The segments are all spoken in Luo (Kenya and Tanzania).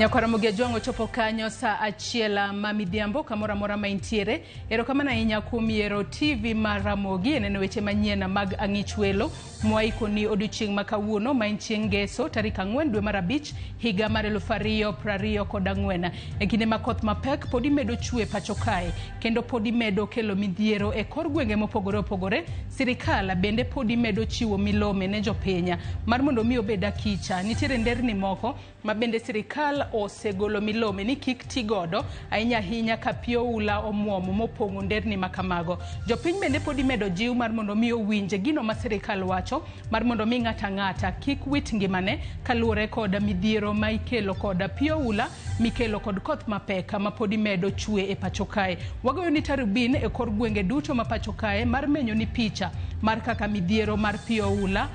Nyakwar Ramogi Ajwang' ochopo kanyo saa achiel ma midhiambo kamoro amora ma intiere. Erokamano ahinya kuom yiero TV mar Ramogi e neno weche manyien mag Ang'ich Welo mwaikoni odiochieng' ma kawuono ma en chieng' Ngeso tarik 4 dwe mar 5 higa mar 2024. E kinde ma koth mapek pod imedo chwe pacho kae kendo pod imedo kelo midhiero e kor gwenge mopogore opogore, sirikal bende pod imedo chiwo milome ne jopiny mar mondo mi obed akicha. Nitiere nderni moko ma bende sirikal osegolo milome ni kik ti godo ahinya ahinya ka pi oula omuomo mopong'o nderni ma kamago. Jopiny bende pod imedo jiw mar mondo mi owinj gino ma sirikal wacho mar mondo mi ng'ato ang'ata kik wit ngimane kaluwore kod midhiero ma ikelo kod pi oula mikelo kod koth mapek ma pod imedo chwe e pacho kae. Wagoyo ni tarubin e kor gwenge duto ma pacho kae mar menyo ni picha mar kaka midhiero mar pi oula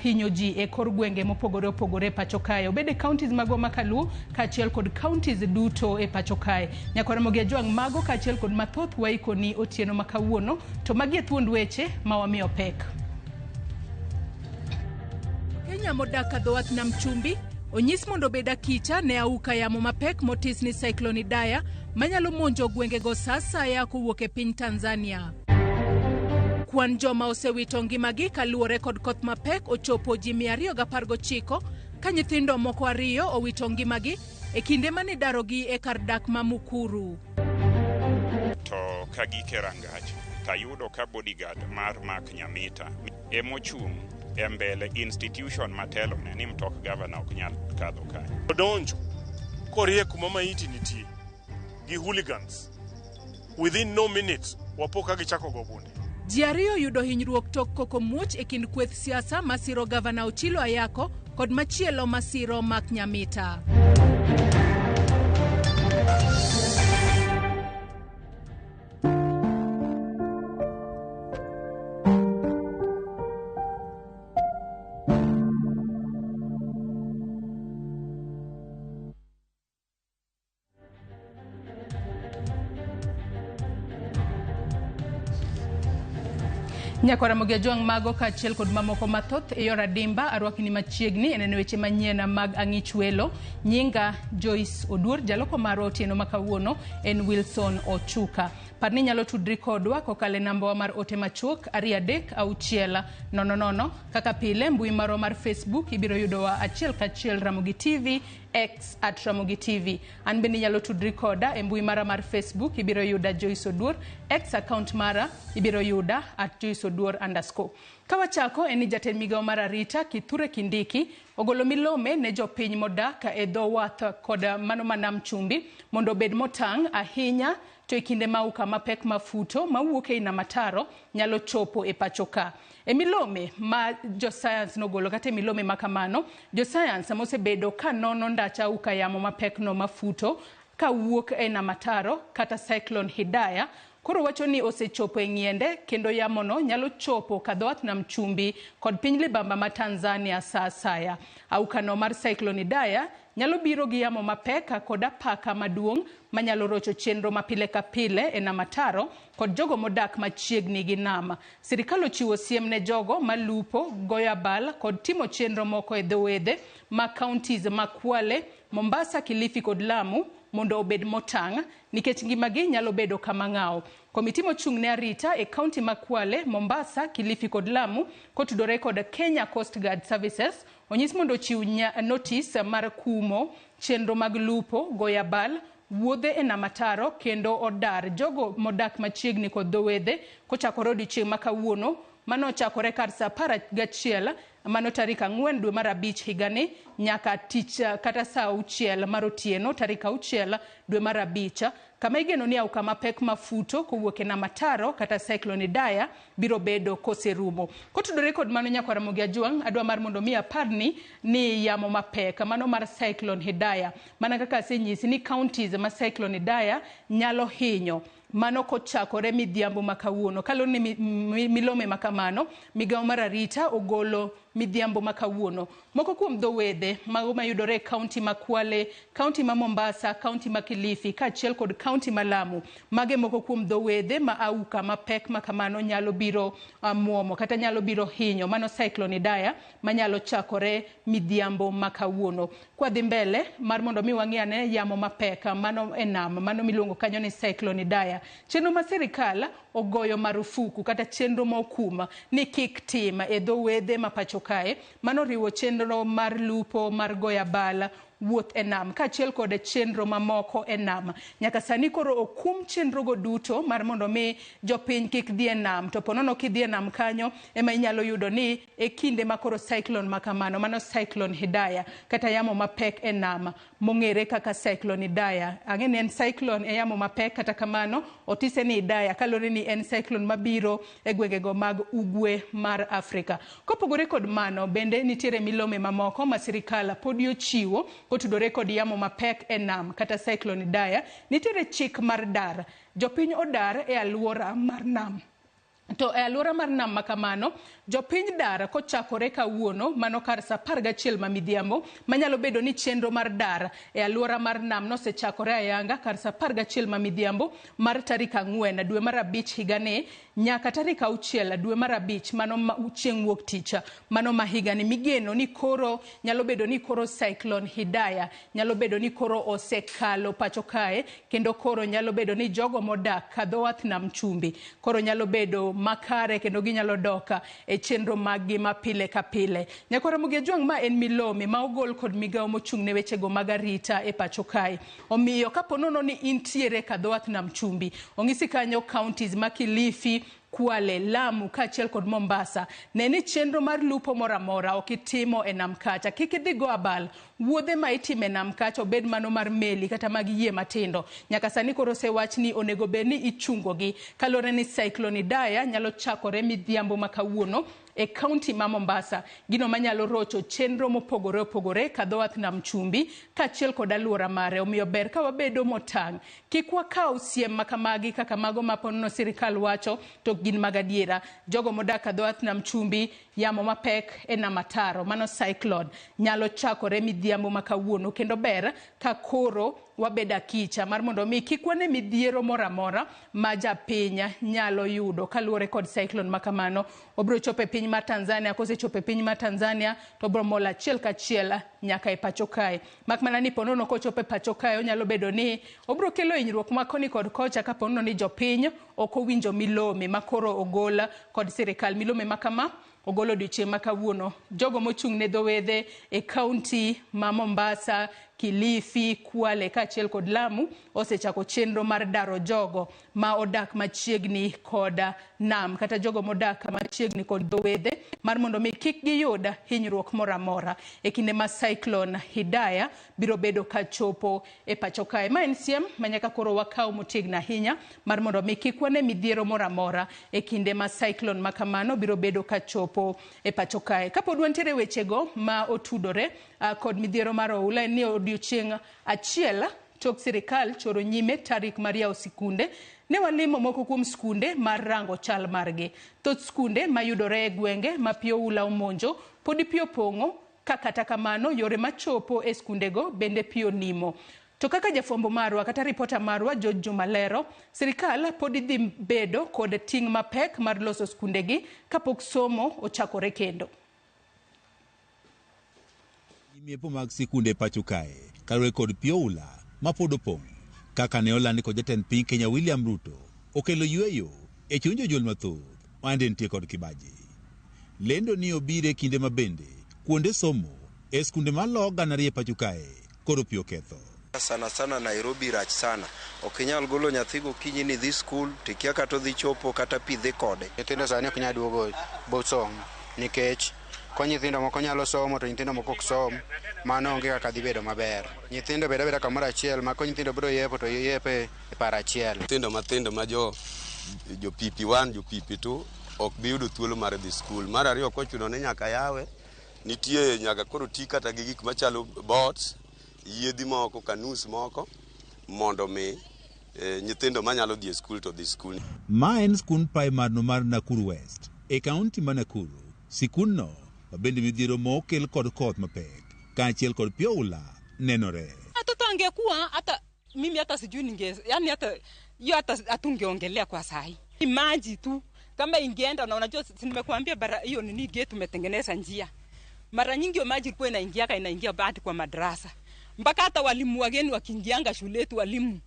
hinyo ji e kor gwenge mopogore opogore e pacho kae, obed e counties magwa ma Kaluo kaachiel kod counties duto e pacho kae. Nyakwar Ramogi Ajwang', mago kaachiel kod mathoth waikoni otieno ma kawuono, to magi e thuond weche ma wamiyo pek. Kenya modak e dho wath Nam Chumbi onyis mondo obed akicha ne auka yamo mapek motis ni Cyclone Idaya manyalo monjo gwengego sa asaya kowuok e piny Tanzania. Kwan joma osewito ngimagi kaluwore kod koth mapek ochopo ji 219 ka nyithindo moko ariyo owito ngimagi e kinde mane idarogi e kar dak ma Mukuru. To ka gik e rangach tayudo ka bodyguard mar Mark Nyamita emochung' e mbele institution matelone ni mtok gavana ok nyal kadho kanyo. Odonjo korie kuma maiti nitie gi hooligans. Within no minutes wapo ka gichako go bunde. Ji ariyo yudo hinyruok tok koko muoch e kind kweth siasa masiro gavana Ochilo Ayako kod machielo masiro Mark Nyamita. Nyakwar Ramogi Ajwang', mago kaachiel kod mamoko mathoth e yor adimba arwakni machiegni e neno weche manyien mag Ang'ich Welo. Nyinga Joyce Oduor, jaloko marwa otieno ma kawuono en Wilson Ochuka. Par ni inyalo tudri kodwa kokalo e nambawa mar ote machuok 23600. Kaka pile, mbui marwa mar Facebook ibiro yudowa achiel kachiel Ramogi TV, X at Ramogi TV. An bende inyalo tudri koda e mbui mara mar Facebook, ibiro yuda Joyce Oduor, X account mara ibiro yuda at Joyce Oduor underscore. Ka wachako en ni jatend migawo mar arita Kithure Kindiki ogolo milome ne jopiny modak e dho wath kod mano ma Nam Chumbi mondo obed motang' ahinya to e kinde ma auka mapek mafuto mawuok ei nam ataro nyalo chopo e pacho ka. E milome ma josayans nogolo kata e milome ma kamano, josayans mosebedo ka nono ndach auka yamo mapekno mafuto kawuok e nam ataro kata Cyclone Hidaya koro wacho ni osechopo e ng'iende kendo yamono nyalo chopo kadhowath Nam Chumbi kod piny libamba ma Tanzania sa asaya. Aukano mar Cyclone Hidaya nyalo biro gi yamo mapek kod apaka maduong' manyalo rocho chenro ma pile ka pile e nam ataro kod jogo modak machiegni gi nam. Sirikal ochiwo siem ne jogo malupo, goyo abal kod timo chenro moko e dho wedhe ma counties ma Kwale, Mombasa, Kilifi kod Lamu mondo obed motang' nikech ngimagi nyalo bedo kama ng'awo. Komiti mochung' ne arita e county ma Kwale, Mombasa, Kilifi kod Lamu kotudore kod Kenya Coast Guard Services onyis mondo ochiw notis mar kumo chenro mag lupo, goyo abal, wuodhe e nam ataro kendo odar jogo modak machiegni kod dho wedhe kochakore odiochieng' ma kawuono mano ochakore kar saa 11 mano tarik 4 dwe mar 5 higani nyaka tich kata saa 6 mar otieno tarik 6 dwe mar 5 kama igeno ni auka mapek mafuto kowuok e nam ataro kata Cyclone Hidaya biro bedo koserumo. Kotudore kod mano nyakwar Ramogi Ajwang', adwa mar mondo mi aparni ni yamo mapek mano mar Cyclone Hidaya mana kaka asenyisi ni counties ma Cyclone Hidaya nyalo hinyo. Mano kochakore midhiambo ma kawuono. Kaluwore ni milome ma kamano, migawo mar arita ogolo midhiambo ma kawuono. Moko kuom dho wedhe mago mayudore e kaunti ma Kwale, kaunti ma Mombasa, kaunti ma Kilifi kaachiel kod kaunti ma Lamu. Mage moko kuom dho wedhe ma auka mapek ma kamano nyalo biro muomo kata nyalo biro hinyo. Mano Cyclone Hidaya manyalo chakore midhiambo ma kawuono. Kwadhi mbele mar mondo mi wang'i ane yamo mapek mano e nam mano miluongo kanyo ni Cyclone Hidaya. Chenro ma sirikal ogoyo marufuku kata chenro ma okum ni kik tim e dho wedhe ma pacho kae. Mano riwo chenro mar lupo, mar goyo abal, wuoth e nam kaachiel kod chenro mamoko e nam. Nyaka sani koro okum chenrogo duto mar mondo mi jopiny kik dhi e nam. To ponono kidhi e nam kanyo ema inyalo yudo ni e kinde ma koro cyclone ma kamano, mano Cyclone Hidaya kata yamo mapek e nam mong'ere kaka Cyclone Hidaya. Ang'e ni en cyclone e yamo mapek, kata kamano otise ni Hidaya kaluwore ni en cyclone mabiro e gwengego mag ugwe mar Afrika. Kopogore kod mano, bende nitiere milome mamoko ma sirikal podi ochiwo kotudore kod yamo mapek e nam kata Cyclone Hidaya. Nitiere chik mar dar. Jopiny odar e aluora mar nam. To e aluora mar nam ma kamano, jopiny dar kochakore kawuono mano kar sa 11 ma midhiambo, manyalo bedo ni chenro mar dar e aluora mar nam nosechakore ayanga kar sa 11 ma midhiambo mar tarik 4 dwe mar 5 higani nyaka tarik 6 dwe mar 5 mano chieng' wuok tich mano ma higani. Migeno ni koro nyalo bedo ni koro Cyclone Hidaya nyalo bedo ni koro osekalo pacho kae, kendo koro nyalo bedo ni jogo modak kadho wath nam chumbi koro nyalo bedo makare kendo ginyalo dok e chenro maggi ma pile ka pile. Nyakwar Ramogi Ajwang', ma en milome ma ogol kod migawo mochung' ne wechego mag arita e pacho kae. Omiyo kapo nono ni intiere kadho wath nam chumbi, ong'isi kanyo counties ma Kilifi, Kwale, Lamu kaachiel kod Mombasa, ne ni chenro mar lupo moro amora ok itimo e nam kacha. Kik idhi go abal. Wuodhe ma itimo e nam kacha obed mano mar meli kata mag yie matindo. Nyaka sani koro osewach ni onego bed ni ichungogi kaluwore ni Cyclone Hidaya nyalo chakore midhiambo ma kawuono e kaunti ma Mombasa, gino manyalo rocho chenro mopogore opogore kadho wath nam chumbi kaachiel kod aluora mare. Omiyo ber ka wabedo motang', kik wakaw siem makamagi kaka mago ma ponono sirikal wacho to gin mag adiera. Jogo modak kadho wath nam chumbi, yamo mapek e nam ataro mano cyclone nyalo chakore midhiambo ma kawuono, kendo ber ka koro wabedo akicha mar mondo mi kik wane midhiero moro amora ma japiny nyalo yudo kaluwore kod cyclone ma kamano. Obiro chopo e piny mar Tanzania, kosechopo e piny mar Tanzania to obiro mol achiel kachiel nyaka e pacho kae. Mak mana ni ponono kochopo e pacho kae onyalo bedo ni obiro kelo hinyruok ma koni kod kocha kaponono ni jopiny ok owinjo milome ma koro ogol kod sirikal. Milome ma kama ogolo odiochieng' ma kawuono. Jogo mochung' ne dho wedhe e kaunti ma Mombasa, Kilifi, Kwale kaachiel kod Lamu osechako chenro mar daro jogo ma odak machiegni kod nam kata jogo modak machiegni kod dho wedhe mar mondo mi kik giyud hinyruok moro amora e kinde ma Cyclone Hidaya biro bedo kachopo e pacho kae. Ma en siem ma nyaka koro wakaw motegno ahinya mar mondo mi kik wane midhiero moro amora e kinde ma cyclone ma kamano biro bedo kachopo e pacho kae. Kapod wantiere wechego ma otudore kod midhiero mar oula, en ni odiochieng' achiel tok sirikal choro nyime tarik mar yawo sikunde, ne walimo moko kuom skunde mar rango chal margi. Thoth skunde mayudore e gwenge ma pi oula omonjo podi pi opong'o, ka kata kamano yore machopo e skundego bende pi onimo. To kaka jafwambo marwa kata ripota marwa George Juma lero, sirikal podi dhi bedo kod ting' mapek mar loso skundegi kapok somo ochakore kendo. Miepo mag sikunde pacho kae kaluwore kod pi oula ma pod opong' kaka ne olandi kod jatend piny Kenya William Ruto okelo yweyo e chuny jonyuol mathoth mande nitie kod kibaji. Lendo ni obiro e kinde ma bende kuonde somo e skunde malo 2,000 pacho kae koro pi oketho. Sana sana Nairobi rach sana. Ok inyal golo nyathi gokinyi ni dhi skul tikia kata odhi chopo kata pi dhi kode. Nyithindo sani ok nyal duogo bosom nikech ko nyithindo moko nyalo somo to nyithindo moko ok som, mano onge kaka dhi bedo maber. Nyithindo bedo abeda kamoro achiel ma ko nyithindo biro yepo to yepe e par achiel. Nyithindo mathindo ma jo PP1 jo PP2 ok bi yudo thuolo mar dhi skul. Mar ariyo kochuno ni nyaka yawe, nitie nyaka koro ti kata gi gik machalo boats, yiedhi moko, kanus moko mondo mi Nyithindo manyalo dhi e skul to dhi skul. Ma en skund primar no mar Nakuru West e kaunti ma Nakuru. Sikundno ma bende midhiero mokel kod koth mapek kaachiel kod pi oula nenore. Watoto angekuwa hata mimi hata sijui ninge, yani hata hiyo hata hatungeongelea kwa sahi. Maji tu kama ingeenda, na unajua si nimekuambia bara hiyo nini gate tumetengeneza njia. Mara nyingi hiyo maji ilikuwa inaingiaka inaingia bado kwa madarasa. Mpaka hata walimu wageni wakiingianga shule yetu, walimu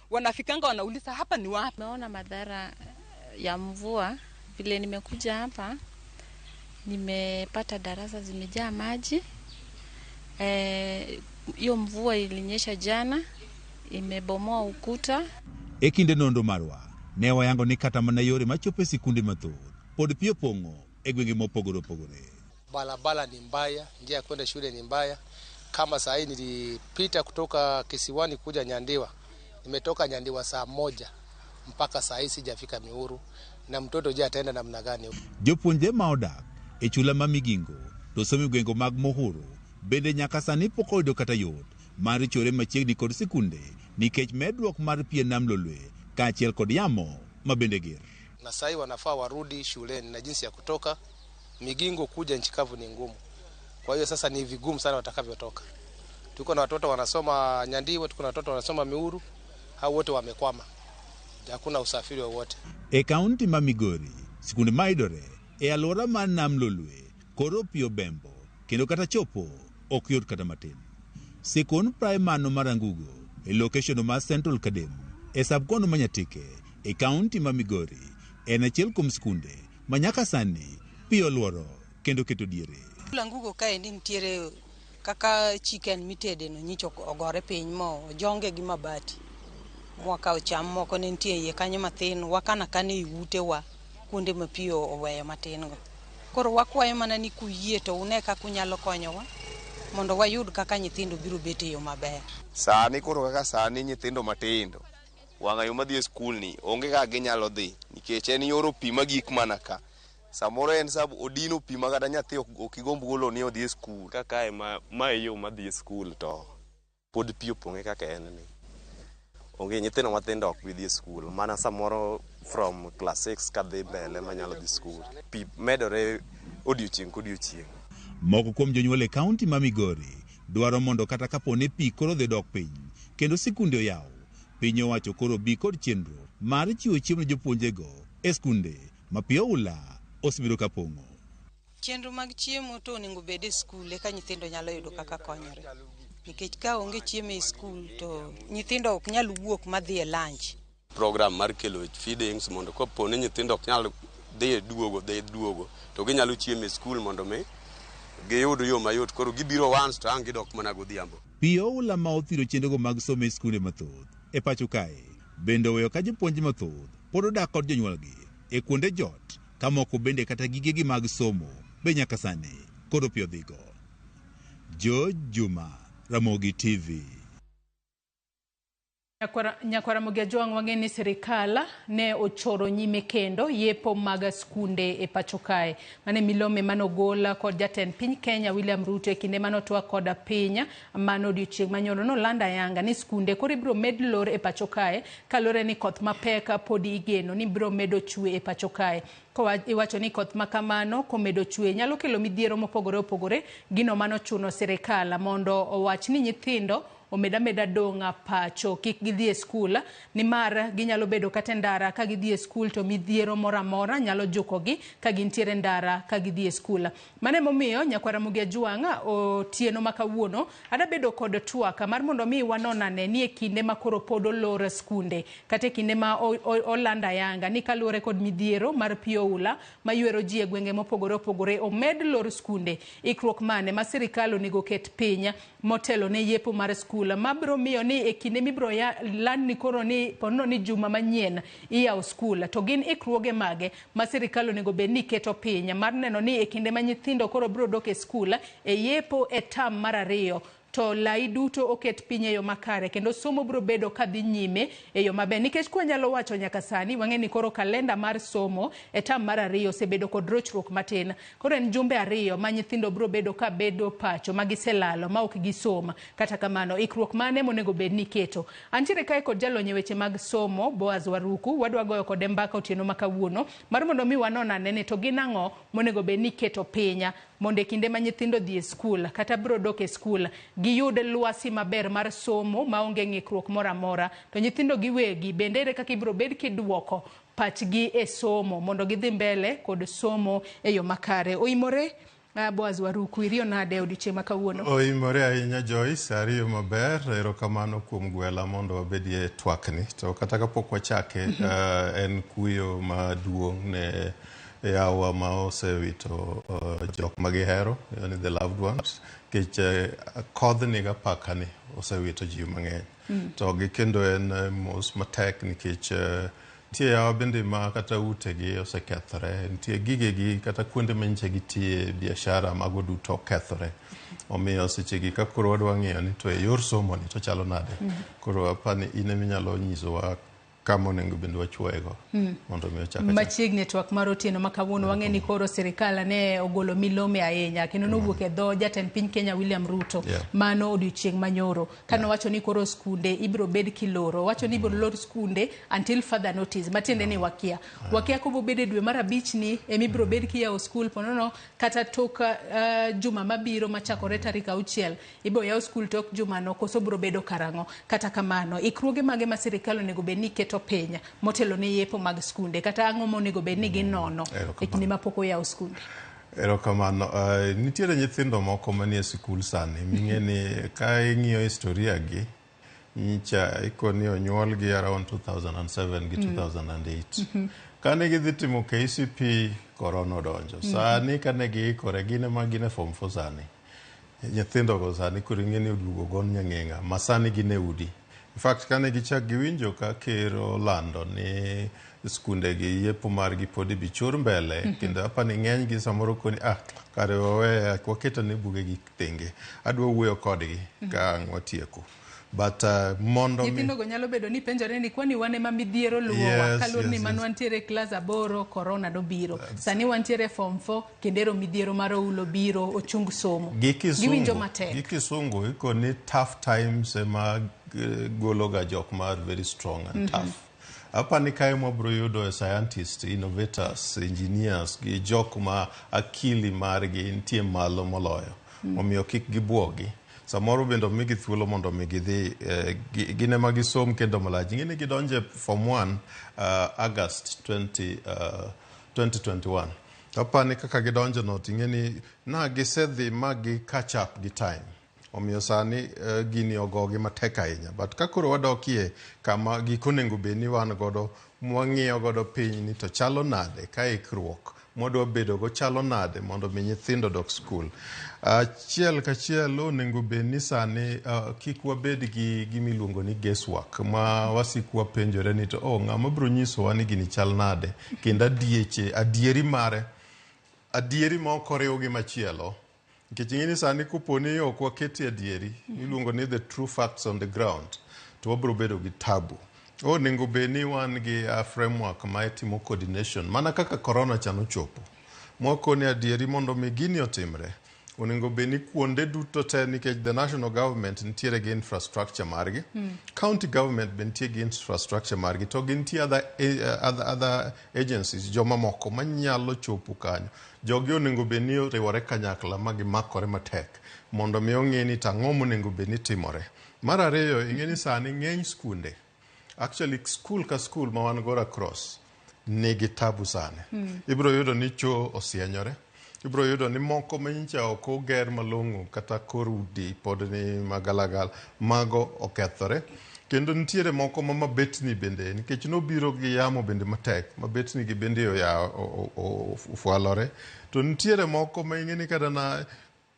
wanafikanga wanauliza hapa ni wapi? Nimeona madhara ya mvua vile nimekuja hapa, nimepata darasa zimejaa maji. Hiyo mvua ilinyesha jana, imebomoa ukuta. E kinde nonro marwa, ne wayango ni kata mana yore machopo e sikunde mathoth pod pi opong'o e gwenge mopogore opogore. Barabara ni mbaya, njia ya kwenda shule ni mbaya. Kama saa hii nilipita kutoka Kisiwani kuja Nyandiwa, nimetoka Nyandiwa saa 1 mpaka saa hii sijafika Miuru, na mtoto je, ataenda namna gani? Jopuonjre ma odak e chula ma Migingo to somo e gwenge mag Muhuru bende nyaka sani pok oyudo kata yot mar chore machiegni kod sikunde nikech medruok mar pi e nam Lolwe kaachiel kod yamo ma bende ger. Na saa hii wanafaa warudi shuleni, na jinsi ya kutoka Migingo kuja nchi kavu ni ngumu. Kwa hiyo sasa ni vigumu sana watakavyotoka. Tuko na watoto wanasoma Nyandiwa, tuko na watoto wanasoma Miuru, hao wote wamekwama, hakuna usafiri wowote. E kaunti ma Migori, sikunde mayudore e alwora mar nam Lolwe koro pi obembo kendo kata chopo ok yot kata matin. Sikund primar no mar Angugo e location mar Central Kadem e sub-county ma Nyatike e kaunti ma Migori en achiel kuom skunde ma nyaka sani pi oluoro kendo keto diere. Angugo kaendi nitiere kaka chicken mitede no nyicho ogore piny mo ojonge gi mabati. Mwakawo cham moko ne nitie iye kanyo mathin, wakano akana ei utewa kuonde ma pi oweyo matin go. Koro wakwayo mana ni kuyie to une kaka unyalo konyowa mondo wayud kaka nyithindo biro bet e yo maber. Sani koro kaka sani nyithindo matindo wang'ayo madhi e skul ni onge kaka ginyalo dhi nikech en yoro pi magik mana ka. Samoro en sab odino pi ma kata nyathi ok igomb golo ni odhi e skul. Kaka e ma e yo madhi e skul to pod pi opong'e kaka en ni. Onge nyithindo matindo ok bi dhi e skul mana samoro from class 6 kadhi mbele manyalo dhi skul. Pi medore odiochieng' kodiochieng'. Moko kuom jonyuol e kaunti ma Migori dwaro mondo kata kapo ni pi koro dhi dok piny kendo sikunde oyaw, piny owacho koro bi kod chenro mar chiwo chiemo ne jopuonjego e skunde ma pi oula osebedo ka pong'o. Chenro mag chiemo to onego bed e skul eka nyithindo nyalo yudo kaka konyore. Nikech ka onge chiemo e skul to nyithindo ok nyal wuok madhi e lunch. Program mar kelo feedings mondo kapo ni nyithindo ok nyal dhi duogo dhi duogo to ginyalo chiemo e skul mondo mi giyud yo mayot koro gibiro once to ang' gidok mana godhiambo. Pi oula ma othiro chenrogo mag somo e skunde mathoth e pacho kae bende oweyo ka jopuonj mathoth pod odak kod jonyuolgi e kuonde jot ka moko bende kata gigegi mag somo be nyaka sani koro pi odhigo. George Juma, Ramogi TV. Nyakwara Ramogi Ajwang', wang'e ni sirikal ne ochoro nyime kendo yepo mag skunde e pacho kae. Mane milome manogol kod jatend piny Kenya William Ruto e kinde manotwak kod piny mano odiochieng' manyoro nolando ayanga ni skunde koro ibiro med lor e pacho kae kaluwore ni koth mapek pod igeno ni biro medo chwe e pacho kae. Iwacho ni koth makamano komedo chwe nyalo kelo midhiero mopogore opogore, gino manochuno sirikal mondo owach ni nyithindo omed ameda dong' pacho kik gidhi e skul nimar ginyalo bedo kata e ndara ka gidhi e skul to midhiero moro amora nyalo jukogi ka gintiere ndara ka gidhi e skul. Mano emomiyo nyakwar Ramogi Ajwang' otieno ma kawuono adwa bedo kod twak mar mondo mi wanon ane ni e kinde ma koro pod olor skunde kata e kinde ma oland ayanga ni kaluwore kod midhiero mar pi oula maywero ji e gwenge mopogore opogore omed lor skunde, ikruok mane ma sirikal onego ket piny motelo ne yepo mar skul mabiro miyo ni e kinde mibiro land ni koro ni ponono ni juma manyien iyawo skul to gin ikruoge mage ma sirikal onego bed ni keto piny mar neno ni e kinde ma nyithindo koro biro dok e skul e yepo e tam mar ariyo. to lai duto oket piny e yo makare kendo somo biro bedo kadhi nyime e yo maber. Nikech kwanyalo wacho nyaka sani, wang'e ni koro kalenda mar somo e tam mar ariyo osebedo kod rochruok matin. Koro en jumbe 2 ma nyithindo biro bedo ka bedo pacho ma giselalo ma ok gisom. Kata kamano, ikruok mane monego bed ni iketo? Antiere kae kod jalony e weche mag somo, Boaz Waruku. Wadwa goyo kode mbaka otieno ma kawuono mar mondo mi wanon ane ni to gin ang'o monego bed ni iketo piny mondo e kinde ma nyithindo dhi e skul kata biro dok e skul giyud lwasi maber mar somo maonge ng'ikruok moro amora. To nyithindo giwegi bende ere kaka ibiro bed kiduoko pachgi e somo mondo gidhi mbele kod somo e yo makare. Oimore Boaz Waruku, iriyo nade odiochieng' ma kawuono? Oimore ahinya Joyce, ariyo maber. Erokamano kuom gwela mondo wabedie twakni. To kata kapok wachake, en kuyo maduong' ne yawa ma osewito jok ma gihero, yani the loved ones, nikech kodhni gi apakani osewito ji mang'eny. To gi kendo en mos matek nikech nitie yawa bende ma kata utegi osekethore, nitie gigegi kata kuonde ma nyicha gitiye biashara mago duto okethore. Omiyo sechegi ka koro wadwa ng'iyo ni to e yor somo ni to chalo nade. Koro apani in ema inyalo nyisowa kama onego bed wachuoyego mondo mi ochak achak. Machiegni e twak mar otieno ma kawuono, wang'e ni koro sirikal ne ogolo milome ahinya kendo nowuok e dho jatend piny Kenya William Ruto. Mano odiochieng' manyoro kane owacho ni koro skunde ibiro bed kiloro. Owacho ni ibiro lor skunde until further notice, matiende ni wakia. Wakia kobo bedo e dwe mar 5 ni ema ibiro bed kiyawo skul ponono kata tok juma mabiro machakore tarik 6 ibiro yaw skul tok jumano koso biro bedo karang'o. Kata kamano, ikruoge mage ma sirikal onego bed ni keto piny motelo ne yepo mag skunde kata ang'o monego bed ni ginono e kinde mapok oyaw skunde? Erokamano. Nitiere nyithindo moko manie sikul sani ming'e ni ka ing'iyo historia gi nyicha ikoni onyuolgi around 2007 gi 2008. Kane gidhi timo KCPE, corona odonjo. Sani kane giikore gin ema gin e form 4 sani. Nyithindogo sani koro ing'e ni oduogo gon nyang'eng'a ma sani gin e udi. In fact, kane gichak giwinjo ka ker olando ni skunde gi yepo margi pod ibi chor mbele, kendo apani ng'eny gi samoro koni kare wawe waketo ne buge gi thenge. Adwa wuoyo kodgi ka ang' watieko. But mondo mi nyithindogo nyalo bedo ni penjore ni kwani wan ema midhiero luwowa kaluwore ni mano wantiere klas 8 corona nobiro. Sani wantiere form 4 kendo ero midhiero mar oulo biro ochung somo. Giwinjo matek. Gi kisungu ikoni tough times ema gologa jok ma very strong and tough. Apani kae mwabiro yudo scientists, innovators, engineers gi jok ma akili margi nitie malo moloyo. Omiyo kik gibuogi. Samoro bende omigi thuolo mondo mi gidhi gin ema gisom kendo malach. Ing'e ni gidonjo e form 1 August 2021. To apani kaka gidonjo no to ing'e ni na gisedhi ma gi catch up gi time. Omiyo sani gini ogogi matek ahinya. But ka koro wadokie kama gik onego bed ni wan godo mwang'iyo godo piny ni to chalo nade ka ikruok mwadwa bedo go chalo nade mondo mi nyithindo dok skul. Achiel kachiel onego bed ni sani kik wabed gi gima iluongo ni guesswork ma wasik wapenjore ni to ng'ama biro nyisowa ni gini chal nade kendo adieri mare adieri ma ok oriw gi machielo. Nikech ing'e ni sani kopo ni ok waketi adieri miluongo ni the true facts on the ground to wabiro bedo gi tabu. Onego bed ni wan gi framework ma itimo coordination mana kaka corona cha nochopo. Mwakoni adieri mondo mi gini otimre onego bed ni kuonde duto te nikech the national government nitiere gi infrastructure margi. County government be nitie gi infrastructure margi to gintie other agencies joma moko manyalo chopo kanyo. Jogi onego bed ni oriwore kanyakla ma gimakore matek mondo mi ong'e ni to ang'o monego bed ni timore. Mar ariyo, ing'e ni sani ng'eny skunde actually school ka school ma wan godo across nigi tabu sani. Ibiro yudo ni cho osienyore. Ibiro yudo ni moko manyicha ok oger malong'o kata kor udi pod ni magalagala mago okethore. Kendo nitiere moko ma mabetni bende nikech nobiro gi yamo bende matek mabetni gi bende ofwalore. To nitiere moko ma ing'e ni kata na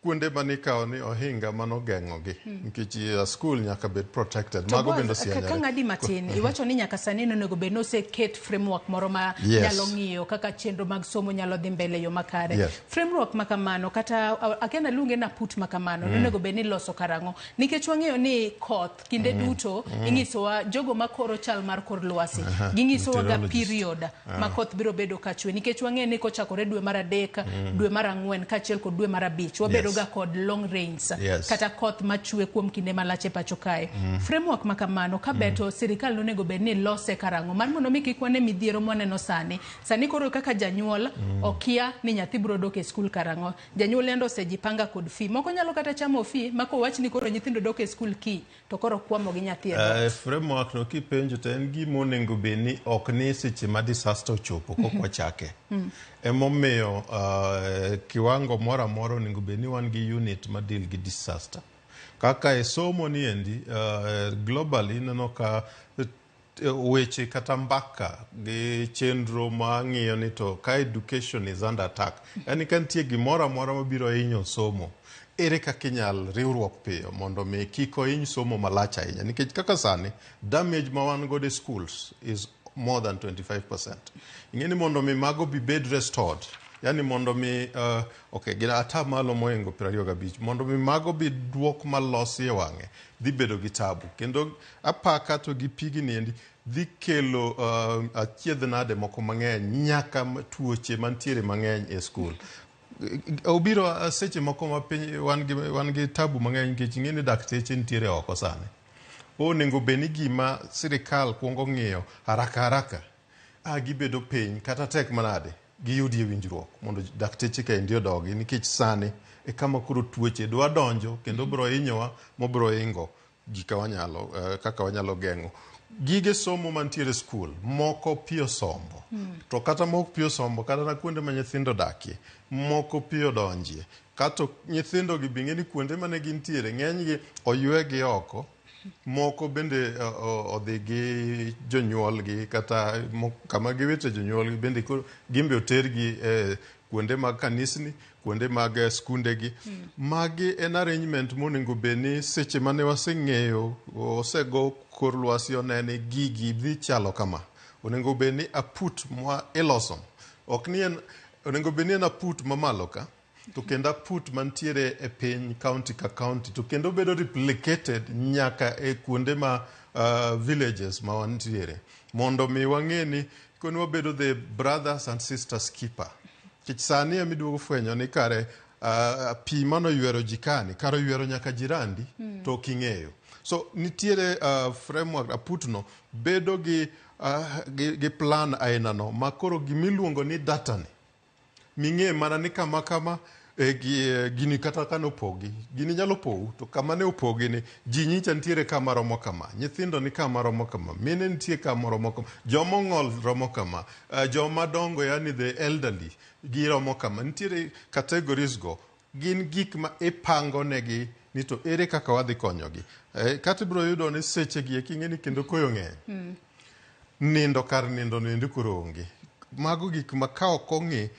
Kuonde mane ikawo ni ohinga manogeng'ogi nikech skul nyaka bed protected. To Mago Boaz, bende ka osianyore. ng'adi matin, iwacho ni nyaka sani nonego bed ni oseket framework moro ma nyalo ng'iyo kaka chenro mag somo nyalo dhi mbele e yo makare. Framework ma kamano kata akia naluonge na put ma kamano nonego bed ni iloso karang'o? Nikech wang'eyo ni koth kinde duto ing'isowa jogo makoro chal mar kor lwasi, ging'isowa ga Meteorologist. period ma koth biro bedo kachwe, nikech wang'eyo ni kochakore dwe mar 3, dwe mar 4 kaachiel kod dwe mar 5 wabedo ga kod long rains kata koth machwe kuom kinde malach e pacho kae. Framework ma kamano ka beto sirikal nonego bed ni lose karang'o mar mondo mi kik wane midhiero mwaneno sani. Sani koro kaka janyuol okia ni nyathi biro dok e skul karang'o. Janyuol yande osejipanga kod fee. Moko nyalo kata chamo fee ma kowach ni koro nyithindo dok e skul kiny to koro kwamo gi nyathi e dhoot. Framework no kipenjo to en gima onego bed ni ok ni seche ma disaster ochopo kok wachake. Emomiyo kiwango moro amora onego bed ni wan gi unit ma deal gi disaster. Kaka e somo ni endi, globally ineno ka weche kata mbaka gi chenro ma ng'iyo ni to ka education is under attack, yani ka nitie gimoro amora mabiro hinyo somo, ere kaka inyal riwruok piyo mondo mi kik ohiny somo malach ahinya, nikech kaka sani damage ma wan godo e schools is more than 25%. Ing'e ni mondo mi mago bi bed restored, yani mondo mi okay, gin ata malo mohingo 25, mondo mi mago bi duok malosi e wang'e dhi bedo gi tabu, kendo apaka to gi pigni endi dhi kelo achiedh nade moko mang'eny nyaka tuoche mantiere mang'eny e skul. Obiro seche moko ma piny wan gi tabu mang'eny nikech ing'e ni dakteche nitiere oko sani. Onego bed ni gima sirikal kuongo ng'iyo haraka haraka, gibedo piny kata tek manade giyudie winjruok mondo dakteche kaendi odogi, nikech sani e kama koro tuoche dwa donjo kendo biro hinyowa mobiro hingo gika wanyalo kaka wanyalo geng'o. Gige somo mantiere skul moko pi osombo, to kata mok pi osombo kata na kuonde ma nyithindo odakie moko pi odonjie, kato nyithindo gi bing'e ni kuonde mane gintiere ng'enygi oywegi oko, moko bende odhi gi jonyuolgi kata kama giwite jonyuolgi bende koro gimbe otergi kuonde mag kanisni, kuonde mag skundegi. Magi en arrangement monego bed ni seche mane waseng'eyo osego kor lwasi onene gigi dhi chalo kama, onego bed ni aput ma iloso ok ni en, onego bed ni en aput mamalo ka to kendo aput mantiere e piny county ka county to kendo bedo replicated nyaka e kuonde ma villages ma wantiere, mondo mi wang'e ni koni wabedo the brothers and sisters keeper. Nikech sani ema iduogo fwenyo ni kare pi manoywero ji kani kare oywero nyaka jirandi to ok ing'eyo. So nitiere framework aputno bedo gi plan ainano ma koro gimiluongo ni data ni ming'e mana ni kama kama gini kata kanopogi gini nyalo pou to kama ne opogi ni ji nyicha nitiere kama romo kama, nyithindo ni kama romo kama, mine nitie kama romo kama, joma ong'ol romo kama, joma dongo yani the elderly giromo kama. Nitiere categories go, gin gik ma ipango negi ni to ere kaka wadhi konyogi. Kata ibiro yudo ni seche gi eki ing'e ni kendo koyo ng'eny, nindo kar nindo no endi koro onge. Mago gik ma ka ok ong'i,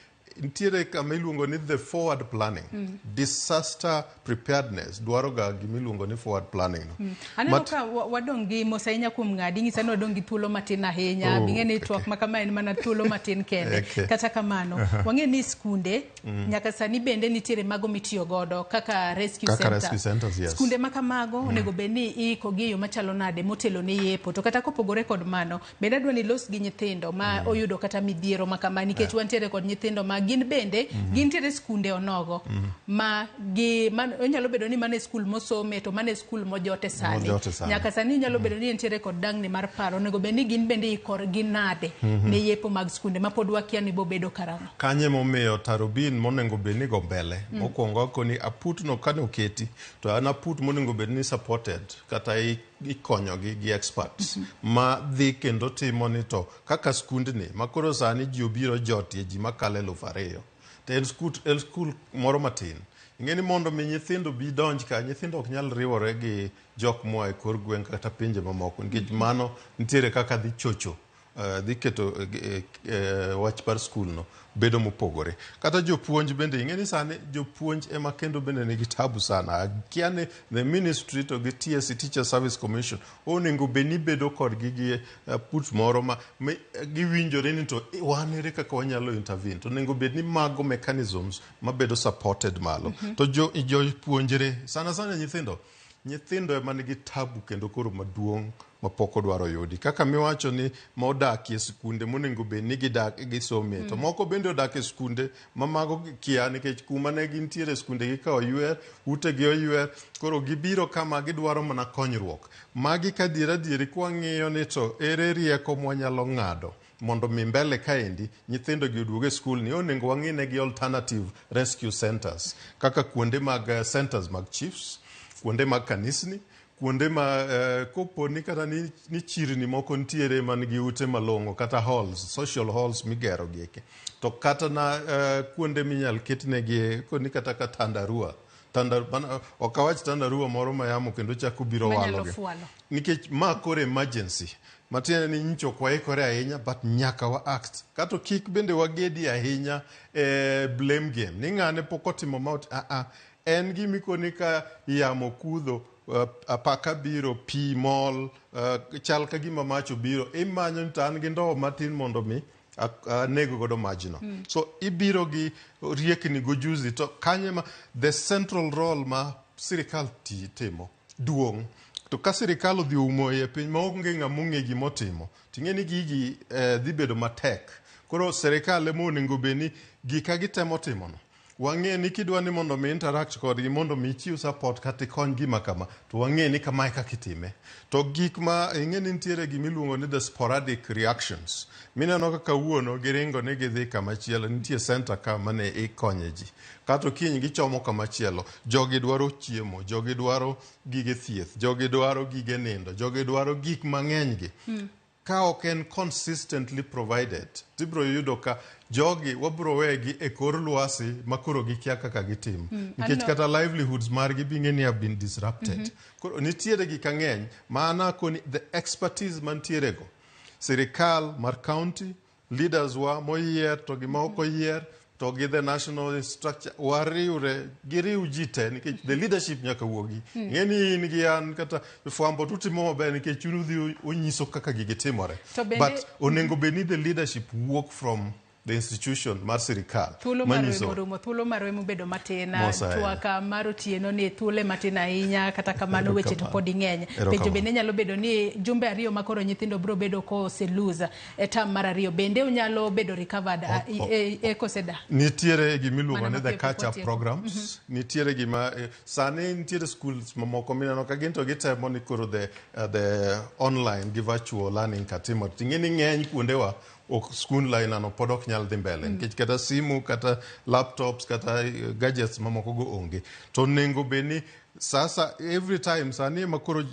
nitiere kama iluongo ni the forward planning. Disaster preparedness dwaro ga gima iluongo ni forward planning no. Aneno ka wadong' gi mos ahinya kuom ng'adi, ing'isa ni wadong' gi thuolo matin ahinya. Bing'e ni twak ma kama en mana thuolo matin kende. Kata kamano, wang'e ni skunde nyaka sani bende nitiere mago mitiyo godo kaka rescue kaka center. Rescue centers, yes. Skunde ma kamago onego bed ni iiko gi e yo machalo nade motelo ne yepo. To kata kopogore kod mano, bende adwa ni los gi nyithindo ma oyudo kata midhiero ma kama, nikech wantiere kod nyithindo ma gin bende gintiere skunde onogo ma gi onyalo bedo ni mane skul mosome to mane skul mojote sani. Nyaka sani nyalo bedo ni entiere kod dangni mar paro, onego bed ni gin bende ikorgi nade ne yepo mag skunde ma pod wakia ni bobedo karang'o. Kanye momiyo tarubin monego bed ni go mbele mokwongo koni aput no kane oketi to an aput monego bed ni supported kata ikonyogi gi experts ma dhi kendo timo ni to kaka skundni ma koro sani ji obiro jotie ji makalo 2000 to en skul moro matin. Ing'e ni mondo mi nyithindo bi donj ka, nyithindo ok nyal riwore gi jok moa e kor gweng' kata pinje mamoko nikech mano nitiere kaka dhi chocho dhi keto wach mar skul no bedo mopogore. Kata jopuonj bende ing'e ni sani jopuonj ema kendo bende nigi tabu sana. Akia ni the ministry to gi TSC, Teacher Service Commission, onego bed ni bedo kodgi gi put moro ma giwinjore ni to wan ere kaka wanyalo intervene. To onego bed ni mago mechanisms mabedo supported malo. To jopuonjre sana sana nyithindo ema nigi tabu kendo koro maduong' mapok odwaro yudi kaka miwacho ni modakie skunde monego bed ni gidak gisomie to moko bende odak e skunde ma mago kia nikech kuma ne gintiere skunde gi ka oywer, utegi oywer, koro gibiro kama gidwaro mana konyruok. Magi ka adier adieri kwang'iyo ni to ere rieko mwanyalo ng'ado mondo mi mbele kaendi nyithindo gi oduog e skul ni onego wang'i negi alternative rescue centers kaka kuonde mag centers mag chiefs, kuonde mag kanisni, kuonde ma kopo ni kata ni chirni moko nitiere man gi ute malong'o kata halls, social halls migero gieki to kata na kuonde minyal ketnegi koni kata ka tandarua ok awach tandarua moro ma yamo kendo chako biro manyalo walogi fwalo. Nikech ma koro emergency matiende ni nyocha ok waikore ahinya, but nyaka wa act kato kik bende wagedi ahinya e blame game ni ng'ane pok otimo ma en gimikoni ka yamo kudho, apaka biro, pi mol, chal ka gima mach obiro, imanyo ni to an gi ndowo matin mondo mi anego godo majno. So ibiro gi riekni gojuzi to kanye ma the central role ma sirikal timo duong'. To ka sirikal odhi oumo iye piny maonge ng'ama ong'e gimotimo, ting'e ni gigi dhi bedo matek. Koro sirikal ema onego bed ni gika gitemo timono wang'e ni kidwa ni mondo mi interact kodgi mondo mi ichiw support kata ikony gima kama, to wang'e ni kamae kaka itime. To gik ma ing'e ni nitiere gimiluongo ni the sporadic reactions mineno ka kawuono giringo ni gidhi kamachielo, nitie center ka mane ikonye ji, kato kiny gichomo kamachielo. Jogi dwaro chiemo, jogi dwaro gige thieth, jogi dwaro gige nindo, jogi dwaro gik mang'eny gi. Ka ok en consistently provided, tibiro yudo ka jogi wabiro wegi e kor lwasi ma koro gikia kaka gitim nikech kata livelihoods margi bing'e ni have been disrupted. Koro nitiere gik ang'eny ma an akoni the expertise mantiere go sirikal mar county leaders wa moyier to gi ma ok oyier to gi the national structure wariwre giriw ji te nikech the leadership nyaka wuogi. Ng'e ni in gi an kata fwambo tutimo maber nikech un udhi unyiso kaka gigi timore. To bende- But onego bed ni the leadership wuok from the institution mar sirikal thuolo mar manyiso orumo, thuolo mar mobedo matin. Mos ahinya. Twak mar otieno ni thuole matin ahinya, kata kamano weche to Erokamano. pod ng'eny. Penjo Erokamano. bende nyalo bedo ni jumbe 2 ma koro nyithindo biro bedo ko lose e term mar 2, bende unyalo bedo recovered e koseda? Nitiere gimiluongo Mana ni the mapiyo catch up pok watieko. programs. Nitiere gima sani nitiere schools mamoko mineno ka gin to gitemo ni koro the online gi virtual learning katimo. Ting'e ni ng'eny kuondewa ok skul line no pod ok nyal dhi mbele nikech kata simu kata laptops kata gadgets mamoko go onge. To onego bed ni sasa every time sani ema koro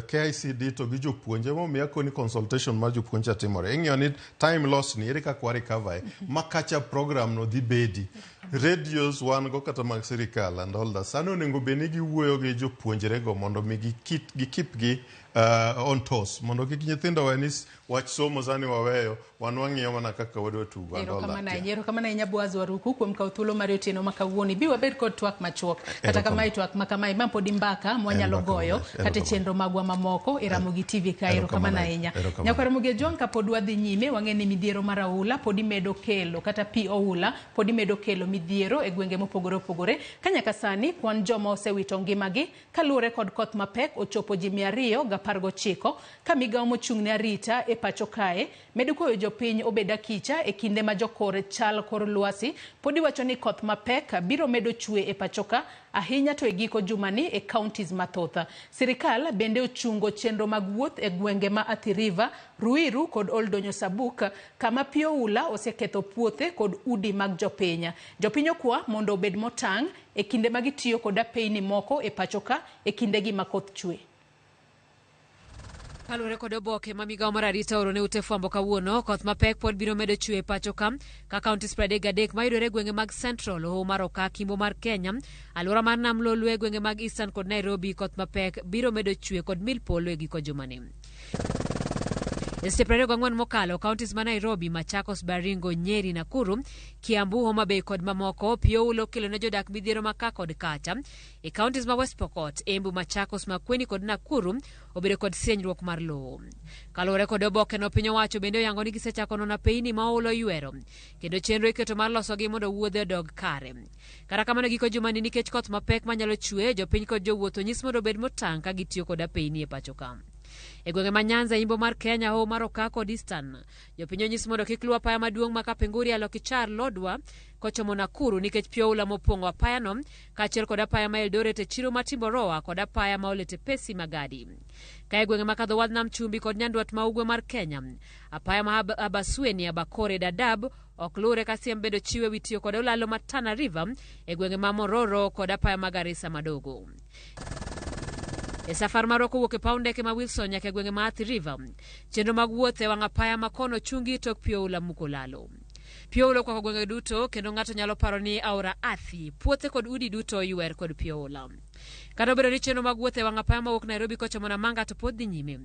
KICD to gi jopuonj emomiyo akoni consultation mar jopuonj cha timore. Ing'iyo ni time loss ni ere kaka wa recover ma catch up program no dhi bedi. Radios wan go kata mag sirikal and all that. Sani onego bed ni giwuoyo gi jopuonjre go mondo mi gikip gi on toes mondo kik nyithindo we ni wach somo sani waweyo wan wang'iyo mana kaka wadwa tugo and all that. Erokamano ahinya, erokamano ahinya Boaz Waruku kuom kawo thuolo mar otieno ma kawuono. Bi wabed kod twak machuok. Kata kamae twak ma kamae ma podi mbaka mwanyalo mbaka goyo maber. kata e Erokamano. chenro magwa mamoko e Ramogi TV ka. Erokamano Erokamano ahinya. Erokamano. Nyakwar Ramogi Ojwang', kapod wadhi nyime, wang'e ni midhiero mar oula podi medo kelo kata pi oula podi medo kelo midhiero e gwenge mopogore opogore. Ka nyaka sani kwan joma osewito ngimagi kaluwore kod koth mapek ochopo ji 219, ka migawo mochung' ne arita e pacho kae medo kwayo jopiny obed akicha e kinde ma jokor chal kor lwasi podi wacho ni koth mapek biro medo chwe e pacho ka ahinya to e giko jumani e counties mathoth. Sirikal bende ochungo chenro mag wuoth e gwenge ma Athi River, Ruiru kod Oldonyo Sabuk kama pi oula oseketho puothe kod udi mag jopiny. Jopiny okwa mondo obed motang' e kinde ma gitiyo kod apeyni moko e pacho ka e kindegi ma koth chwe. Kaluwore kod oboke ma migawo mar arita oro ne ute fwambo kawuono, koth mapek pod biro medo chwe e pacho ka counties 33 mayudore e gwenge mag Central, Hoho mar Okak, Imbo mar Kenya, alwora mar Nam Lolwe, gwenge mag Eastern kod Nairobi, koth mapek biro medo chwe kod mil polo e giko jumani. E seche 24 mokalo, counties ma Nairobi, Machakos, Baringo, Nyeri, Nakuru, Kiambu, Homa Bay kod mamoko, pi oula okelo ne jodak midhiero ma ka kod kacha. E counties ma West Pokot, Embu, Machakos, Makueni kod Nakuru obedo kod sienyruok mar lowo. Kaluwore kod oboke no, piny owacho bende oyango ni gisechako nono apeyni ma oula oywero kendo chenro iketo mar losogi mondo wuodhe odog kare. Kata kamano giko jumani nikech koth mapek manyalo chwe, jopiny kod jowuoth onyis mondo obed motang' ka gitiyo kod apeyni e pacho ka. E gwenge ma Nyanza, Imbo mar Kenya, Hoho mar Okak kod Eastern, jopiny onyis mondo kik luw apaya maduong' ma Kapenguria, Lokichar, Lodwar kochomo Nakuru nikech pi oula mopong'o apayano kaachiel kod apaya ma Eldoret e chiro ma Timboroa kod apaya ma Oletepesi Magadi. Ka e gwenge ma kadho wadh Nam Chumbi kod Nyandwat ma Ugwe mar Kenya, apaya ma Abasweni, Abakore, Dadaab ok luwre ka siem bende ochiw e wi tiyo kod olalo ma Tana River e gwenge ma Mororo kod apaya ma Garissa Madogo. E safar marwa kowuok e paw ndeke ma Wilson nyaka e gwenge ma Athi River, chenro mag wuoth e wang' apaya ma kono chungi tok pi oula muko olalo. Pi oula okwako gwenge duto kendo ng'ato nyalo paro ni aora Athi, puothe kod udi duto oywer kod pi oula. Kata obedo ni chenro mag wuoth e wang' apaya mawuok Nairobi kochomo Namanga to pod dhi nyime.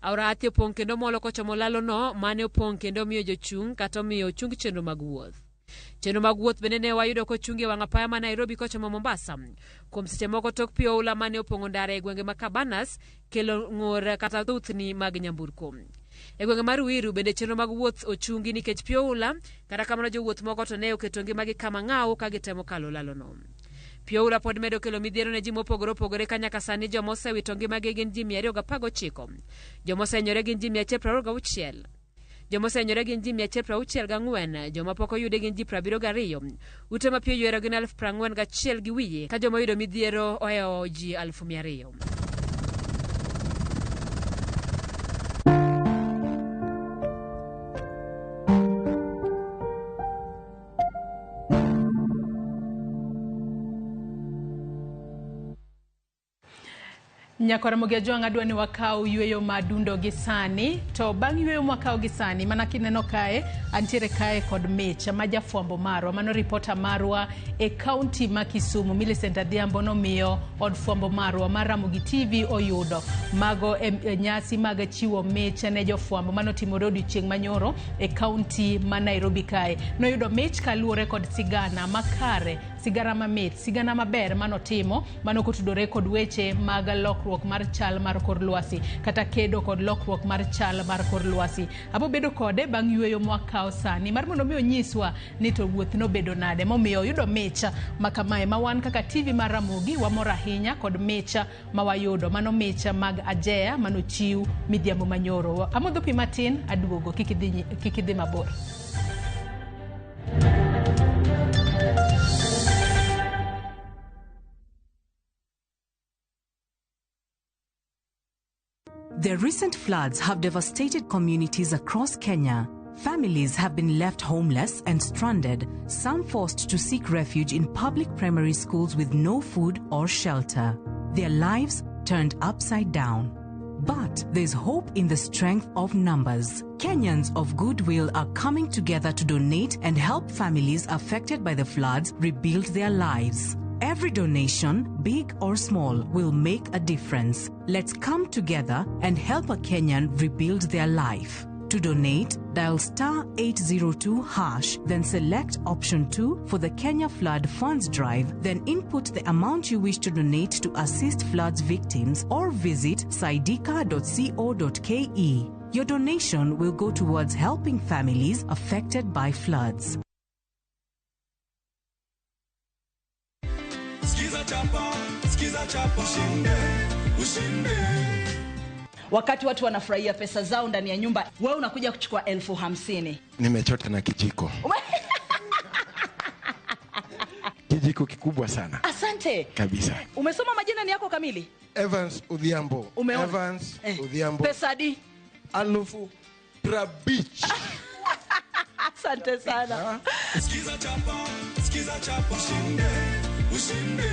Aora Athi opong' kendo molo kochomo olalono mane opong' kendo omiyo jochung' kata omiyo ochung chenro mag wuoth. Chenro mag wuoth bende ne wayudo kochungi e wang' apaya ma Nairobi kochomo Mombasa. Kuom seche moko tok pi oula mane opong'o ndara e gwenge ma Cabanas kelo ng'ur kata thuthni mag nyamburko. E gwenge mar Ruiru bende chenro mag wuoth ochungi nikech pi oula, kata kamano jowuoth moko to ne oketo ngimagi kama ng'aw ka gitemo kalo olalono. Pi oula pod medo kelo midhiero ne ji mopogore opogore ka nyaka sani joma osewito ngimagi gin ji 219, joma osehinyore gin ji 126. Joma osehinyore gin ji 164, joma pok oyude gin ji 72. Ute ma pi oywero gin 41,000 gi wiye, ka joma oyudo midhiero ohewo ji 200,000. Nyakwar Ramogi Ajwang' adwa ni wakaw yueyo ma dundo gi sani to bang' yueyo mwakawo gi sani mana kineno kae antiere kae kod mich ma jafwambo marwa mano ripota marwa e kaunti ma Kisumu Millicent Adhiambo nomiyo od fwambo marwa mar Ramogi TV oyudo mago e nyasi mag chiwo mich ne jofwambo manotimore odiochieng' manyoro e kaunti ma Nairobi kae noyudo mich kaluwore kod sigana makare sigana mamit sigana maber manotimo mano kotudore kod weche mag lokruok mar chal mar kor lwasi kata kedo kod lokruok mar chal mar kor lwasi. Abo bedo kode bang' yueyo mwakawo sani mar mondo mi onyiswa ni to wuoth nobedo nade momiyo oyudo mich ma kamae ma wan kaka TV mar Ramogi wamor ahinya kod mich ma wayudo mano mich mag Ajeya manochiw midhiambo manyoro. Amodho pi matin aduogo kik idhi mabor. The recent floods have devastated communities across Kenya. Families have been left homeless and stranded, some forced to seek refuge in public primary schools with no food or shelter. Their lives turned upside down. But there's hope in the strength of numbers. Kenyans of goodwill are coming together to donate and help families affected by the floods rebuild their lives. Every donation, big or small, will make a difference. Let's come together and help a Kenyan rebuild their life. To donate, dial star 802 hash, then select option 2 for the Kenya Flood Funds Drive, then input the amount you wish to donate to assist floods victims or visit saidika.co.ke. Your donation will go towards helping families affected by floods. Skiza chapa, skiza chapa, ushinde, ushinde. Wakati watu wanafurahia pesa zao ndani ya nyumba, wewe unakuja kuchukua 50,000. Nimechota na kijiko. Kijiko kikubwa sana. Asante. Kabisa. Umesoma majina ni yako kamili? Evans Odhiambo. Umeona? Evans Odhiambo. Pesa di? 50,000. Asante sana. Skiza chapa, skiza chapa, ushinde, ushinde.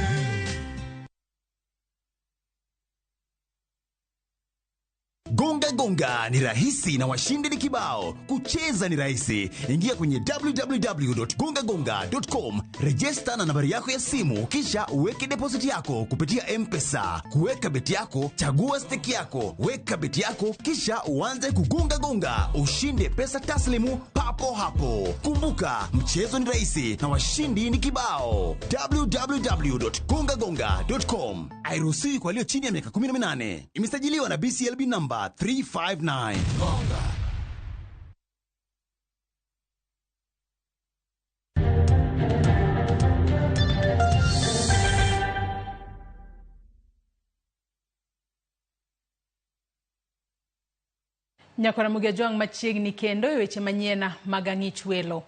Gonga gonga. Gonga ni rahisi na washindi ni kibao. Kucheza ni rahisi. Ingia kwenye www.gongagonga.com, rejesta na nambari yako ya simu, kisha uweke deposit yako kupitia M-Pesa. Kuweka beti yako, chagua stake yako, weka beti yako, kisha uanze kugonga gonga, ushinde pesa taslimu papo hapo. Kumbuka, mchezo ni rahisi na washindi ni kibao. www.gongagonga.com. Hairuhusiwi kwa walio chini ya miaka 18. Imesajiliwa na BCLB number 359. Nyakora Mugejwang' machiegni kendo e weche manyien mag ang'ich welo.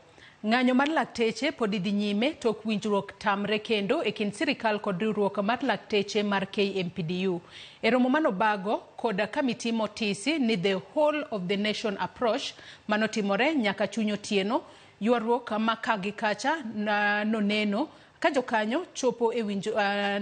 Ng'anyo mar lakteche pod dhi nyime tok winjruok tamre kendo e kind sirikal kod riwruok mar lakteche mar KMPDU. E romo manobago kod kamiti motisi ni the whole of the nation approach manotimore nyaka chuny otieno, ywaruok ma ka gi kacha noneno ka jokanyo chopo e winj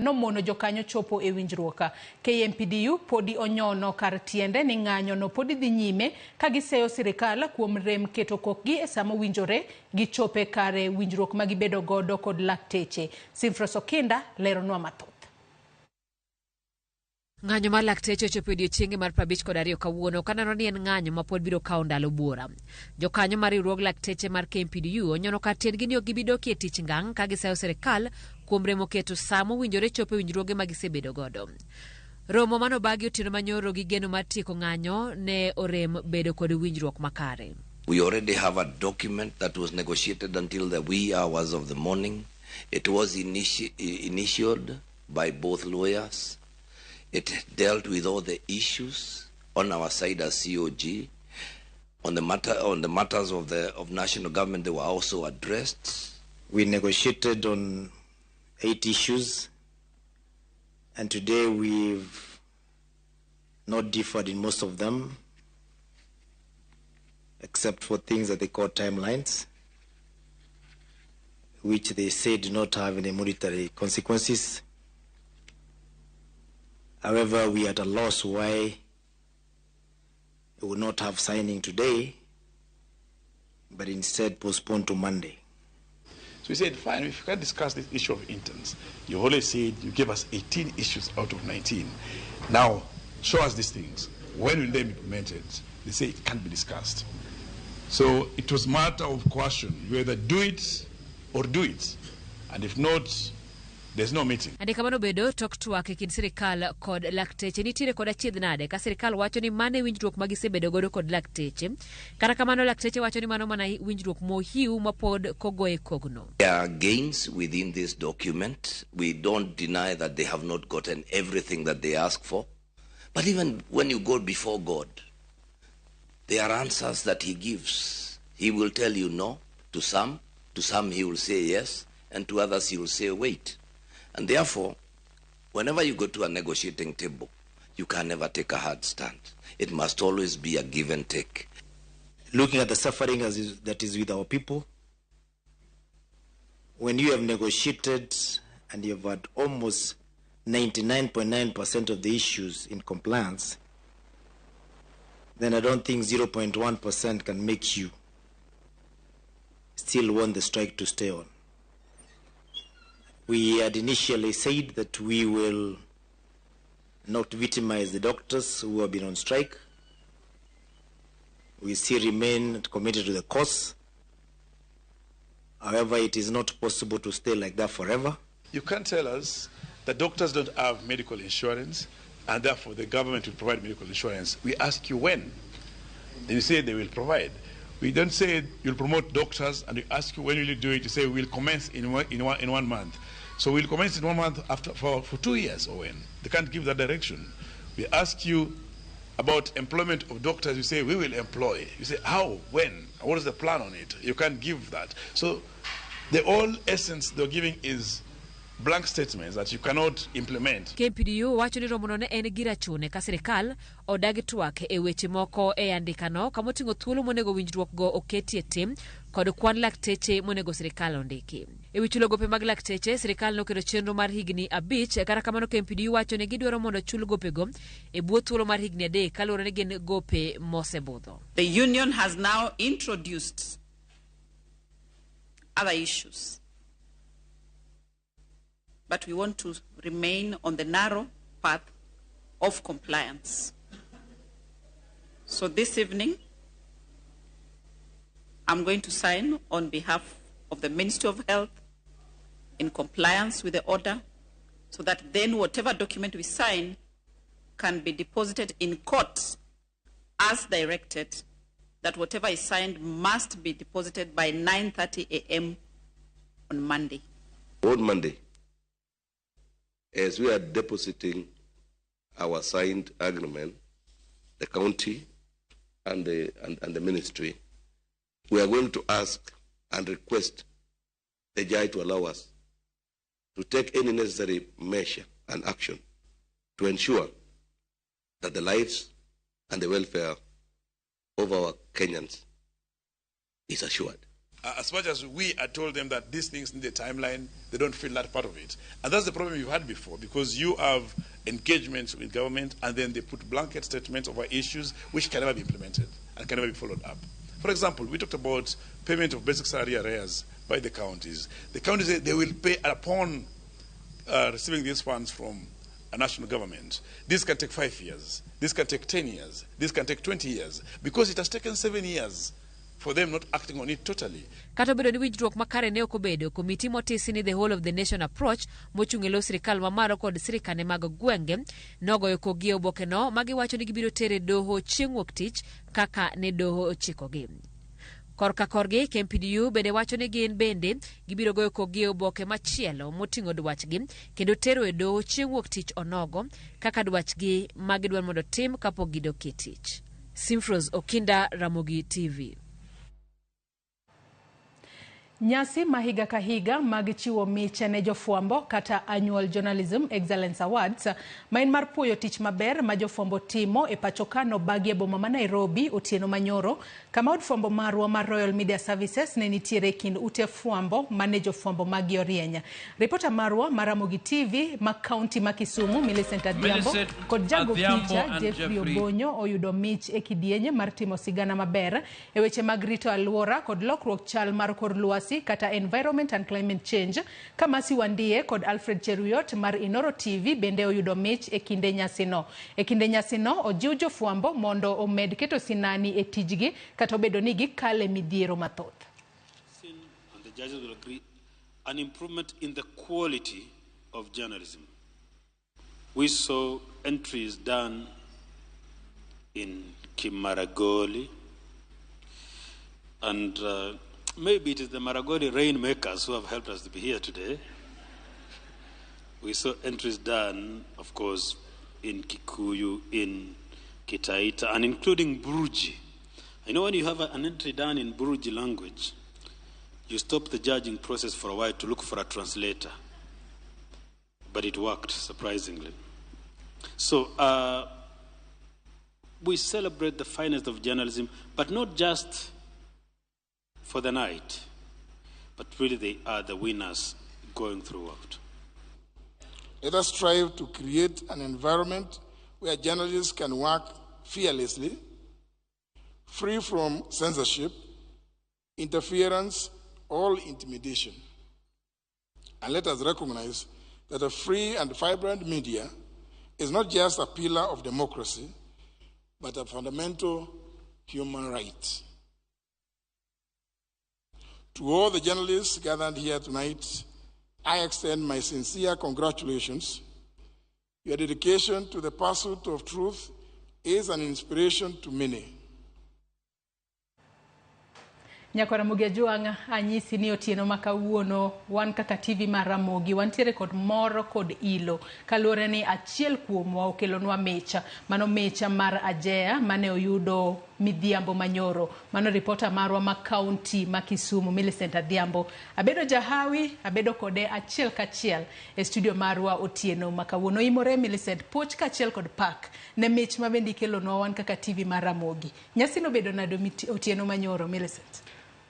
nomono jokanyo chopo e winjruok. KMPDU podi onyono kar tiende ni ng'anyo no podi dhi nyime ka giseyo sirikal kuom rem keto kokgi e sama owinjore gichope kare winjruok ma gibedo godo kod lakteche. Simfros Okinda leronwa mathoth. Ng'anyo mar lakteche ochopo e odiechienge mar 52 kawuono kaneno ni en ng'anyo ma pod biro kawo ndalo buora. Jokanyo mar riwruog lakteche mar KMPDU onyono kar tiendgi ni ok gibi dokie tich ngang' ka gisayo sirikal kuom remo keto sa mowinjore chopo e winjruoge ma gisebedo godo. Romo manobagi otieno manyoro gi geno mar tieko ng'anyo ne orem bedo kod winjruok makare. We already have a document that was negotiated until the wee hours of the morning. It was initialed by both lawyers. It dealt with all the issues on our side as COG. On the matters of the national government, they were also addressed. We negotiated on 8 issues, and today we've not differed in most of them, except for things that they call timelines, which they say do not have any monetary consequences. However, we are at a loss why we will not have signing today, but instead postpone to Monday. So we said, fine, if you can discuss this issue of interns, you always said you gave us 18 issues out of 19. Now, show us these things. When will they be implemented? They say it can't be discussed. So it was a matter of coercion. You either do it or do it. And if not, there's no meeting. Andika manobedo tok twak e kind sirikal kod lakteche nitiere kod achiedh nade ka sirikal wacho ni mano e winjruok ma gisebedo godo kod lakteche. Kata kamano lakteche wacho ni mano mana winjruok mohiu ma pod kogoye kogno. There are gains within this document. We don't deny that they have not gotten everything that they ask for. But even when you go before God, there are answers that he gives. He will tell you no to some he will say yes, and to others he will say wait. And therefore, whenever you go to a negotiating table, you can never take a hard stand. It must always be a give and take. Looking at the suffering that is with our people, when you have negotiated and you have had almost 99.9% of the issues in compliance, then I don't think 0.1% can make you still want the strike to stay on. We had initially said that we will not victimize the doctors who have been on strike. We still remain committed to the cause. However, it is not possible to stay like that forever. You can't tell us that doctors don't have medical insurance and therefore the government will provide medical insurance. We ask you when. Then you say they will provide. We don't say you'll promote doctors and we ask you when will you do it. You say we'll commence in 1 month. So we'll commence in 1 month after for 2 years or when. They can't give that direction. We ask you about employment of doctors. You say we will employ. You say how, when, what is the plan on it? You can't give that. So the whole essence they're giving is Blank statements that you cannot implement. KMPDU wacho ni romono ne en gir achune ka sirikal odagi twak e weche moko e andikano kamoting'o thuolo monego winjruok go oketie tim kod kwan lakteche monego sirikal ondiki. E wi chulo gope mag lakteche, sirikal noketo chenro mar higni 5, kata kamano KMPDU wacho ni gidwaro mondo chul gopego e bwo thuolo mar higni 3 kaluwore ni gin gope mosebudho. The union has now introduced other issues, but we want to remain on the narrow path of compliance. So this evening, I'm going to sign on behalf of the Ministry of Health in compliance with the order, so that then whatever document we sign can be deposited in court as directed, that whatever is signed must be deposited by 9:30 a.m. on Monday. On Monday, as we are depositing our signed agreement, the county and the ministry, we are going to ask and request the judge to allow us to take any necessary measure and action to ensure that the lives and the welfare of our Kenyans is assured. As much as we are told them that these things need a timeline, they don't feel that part of it. And that's the problem you've had before, because you have engagements with government and then they put blanket statements over issues which can never be implemented and can never be followed up. For example, we talked about payment of basic salary arrears by the counties. The counties say they will pay upon receiving these funds from a national government. This can take 5 years. This can take 10 years. This can take 20 years. Because it has taken 7 years for them not acting on it totally. Kata obedo ni winjruok makare ne ok obedo, komiti motisi ni the whole of the nation approach mochung' e lo sirikal mamalo kod sirikande mag gwenge nogoyo kogi e obokeno ma giwacho ni gibiro tere doho chieng' wuok tich kaka ne doho ochikogi. Korka korgi, KMPDU bende wacho ni gin bende gibiro goyo kogi e oboke machielo moting'o dwachgi kendo tero e doho chieng' wuok tich onogo kaka dwachgi ma gidwaro mondo tim kapok gidok e tich. Simfros Okinda, Ramogi TV. Nyasi ma higa ka higa mag chiwo mich ne jofwambo kata Annual Journalism Excellence Awards ma en mar puoyo tich maber ma jofwambo timo e pacho ka nobagi e boma ma Nairobi otieno manyoro kama od fwambo marwa mar Royal Media Services ne nitiere e kind ute fwambo mane jofwambo magi orieny. Ripota marwa mar Ramogi TV ma kaunti ma Kisumu Millicent Adhiambo kod jago picha Jeffrey Obonyo oyudo mich e kidienye mar timo sigana maber e weche mag rito alwora kod lokruok chal mar kor lwasi kata environment and climate change. Kamasi Wandie kod Alfred Cheruiyot mar Inoro TV bende oyudo mich e kinde nyasino. E kinde nyasino ojiw jofwambo mondo omed keto sinani e tijgi kata obedo ni gikale midhiero mathoth. And the judges will agree an improvement in the quality of journalism. We saw entries done in Kimaragoli, and maybe it is the Maragoli rainmakers who have helped us to be here today. We saw entries done, of course, in Kikuyu, in Kitaita, and including Buruji. I know when you have an entry done in Buruji language, you stop the judging process for a while to look for a translator. But it worked, surprisingly. So we celebrate the finest of journalism, but not just for the night, but really they are the winners going throughout. Let us strive to create an environment where journalists can work fearlessly, free from censorship, interference, or intimidation. And let us recognize that a free and vibrant media is not just a pillar of democracy, but a fundamental human right. To all the journalists gathered here tonight, I extend my sincere congratulations. Your dedication to the pursuit of truth is an inspiration to many. Nyakwa Ramogi Ajwang' anyisi ni otieno ma kawuono wan kaka TV mar Ramogi wantiere kod mor kod ilo kaluwore ni achiel kuomwa okelonwa mich, mano mich mar Ajea mane oyudo midhiambo manyoro. Mano ripota marwa ma kaunti ma Kisumu, Millicent Adhiambo. Abedo jahawi, abedo kode achiel kachiel e studio marwa otieno ma kawuono. Imore Millicent, puoch kaachiel kod pak ne mich ma bende ikelonwa wan kaka TV mar Ramogi. Nyasi nobedo nade otieno manyoro, Millicent?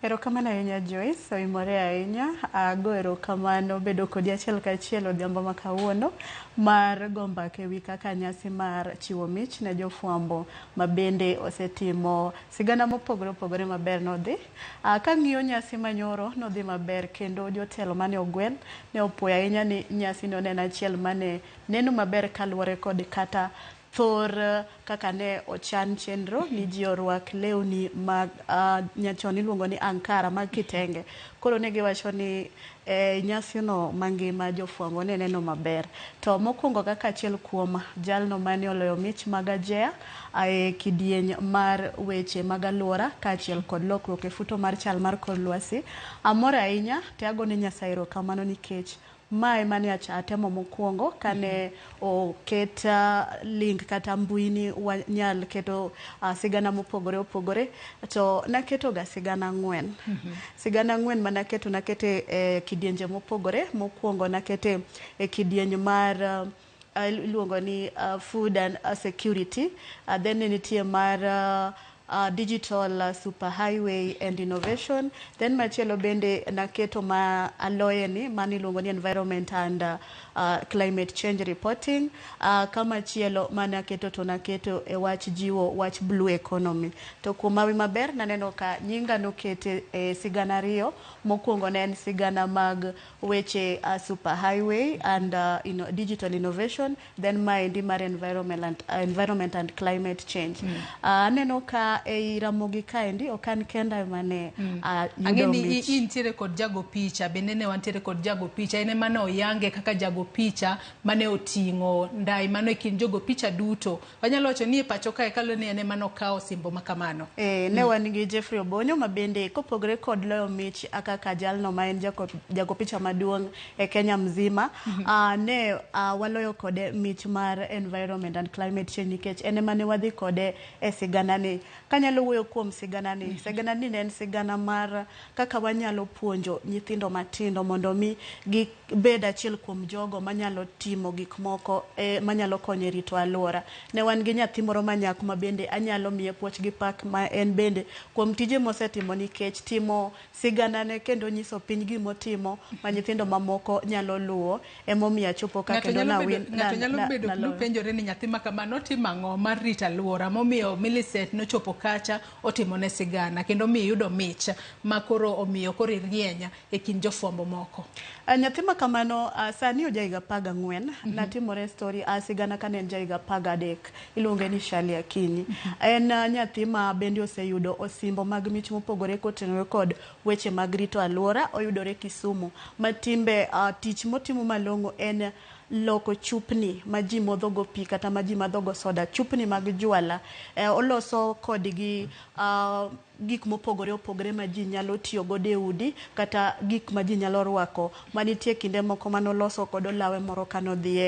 Erokamano ahinya Joyce, oimore ahinya. Ago erokamano bedo kodi achiel kachiel odhiambo ma kawuono mar go mbaka ewi kaka nyasi mar chiwo mich ne jofwambo ma bende osetimo sigana mopogore opogore maber nodhi. Kang'iyo nyasi manyoro nodhi maber kendo jotelo mane ogwel ne opuoyo ahinya ni nyasi no ne en achiel mane neno maber kaluwore kod kata thor kaka ne ochan chenro ni ji orwak lewni mag nyachon iluongo ni ankara mag kitenge. Koro ne giwacho ni nyasino mangima jofwambo ne neno maber. To mokwongo kaka achiel kuom jalno mane oloyo mich mag Ajea e kidieny mar weche mag alwora kaachiel kod lokruok e futo mar chal mar kor lwasi, amor ahinya to agone Nyasaye erokamano nikech mae mane atemo mokwongo kane oket link kata mbui ni wanyal keto sigana mopogore opogore to naketo ga sigana 4. Sigana 4 manaketo nakete e kidienje mopogore. Mokwongo nakete e kidieny mar iluongo ni food and security, then nitie mar digital superhighway and innovation, then machielo bende naketo ma aloye ni mano iluongo ni environment and climate change reporting. Kamachielo manaketo to naketo e wach jiwo wach blue economy. To kuom hawi maber naneno ka nyinga nokete e sigana 2. Mokwongo ne en sigana mag weche superhighway and digital innovation, then maendi mar environment and climate change. Aneno ka ei Ramogi kaendi ok an kenda mane yudo mich. Ang'e ni intiere kod jago picha, bende ne wantiere kod jago picha, en ema ne oyange kaka jago picha mane oting'o ndai mano e kind jogo picha duto. Wanyalo wacho ni e pacho kae kaluwore ni en ema nokawo osimbo ma kamano. Ne wan gi Jeffrey Obonyo ma bende kopogore kod loyo mich kaka jalno ma en jago picha maduong' e Kenya mzima, ne waloyo kode mich mar environment and climate change nikech en ema ne wadhi kode e sigana ni. Kanyalo wuoyo kuom sigana ni, sigana ni ne en sigana mar kaka wanyalo puonjo nyithindo matindo mondo mi gibed achiel kuom jogo manyalo timo gik moko manyalo konyo e rito alwora. Ne wan gi nyathi moro manyako ma bende anyalo miye puoch gi pak ma en bende kuom tije mosetimo nikech timo sigana ne kendo nyiso piny gimotimo ma nyithindo mamoko nyalo luwo, emomiyo achopo ka kendo nawin. Ng'ato nyalo bedo nopenjore ni nyathi ma kamano otimo ang'o mar rito alwora momiyo Millicent nochopo kacha otimone sigana kendo miyo yudo mich ma koro omiyo koro irienya e kind jofwambo moko. Nyathi ma kamano sani oja higa 14. Natimore story sigana kane en ja higa 13, iluonge ni Shali Akinyi. En nyathi ma bende oseyudo osimbo mag mich mopogore kotenore kod weche mag rito alwora. Oyudore Kisumu ma timbe tich motimo malong'o en loko chupni ma ji modhogo pi kata ma ji madhogo soda, chupni mag jwala. Oloso kodgi gik mopogore opogore ma ji nyalo tiyo godo e udi kata gik ma ji nyalo rwako. Manitie kinde moko manoloso kod olawe moro kanodhi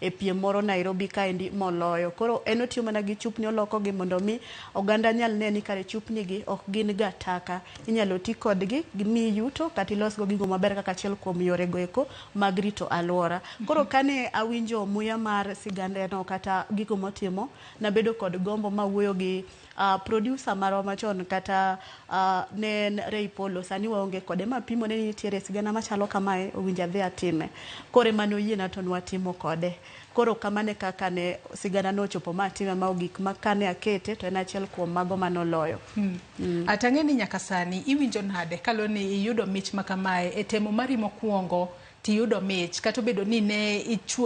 e piem moro Nairobi kaendi moloyo. Koro en otiyo mana gi chupni, olokogi mondo mi oganda nyal ne ni kare chupni gi ok gin ga taka, inyalo ti kodgi gimiyi yuto kata ilosgo gigo maber kaka achiel kuom yorego eko mag rito alwora. Koro kane awinjo muya mar sigandeno kata gigo motimo, nabedo kod gombo mawuoyo gi producer marwa machon kata ne en Ray Polo, sani waonge kode, mapimo ne nitiere sigana machalo kamae, owinjo adhi atime. Koro ema noyiena to nwatimo kode. Koro kamano kaka ne sigana nochopo matime ma ogik ma kane akete to en achiel kuom mago manoloyo. Atang'e ni nyaka sani iwinjo nade kaluwore ni iyudo mich ma kamae e temo mari mokwongo tiyudo mich kata obedo ni ne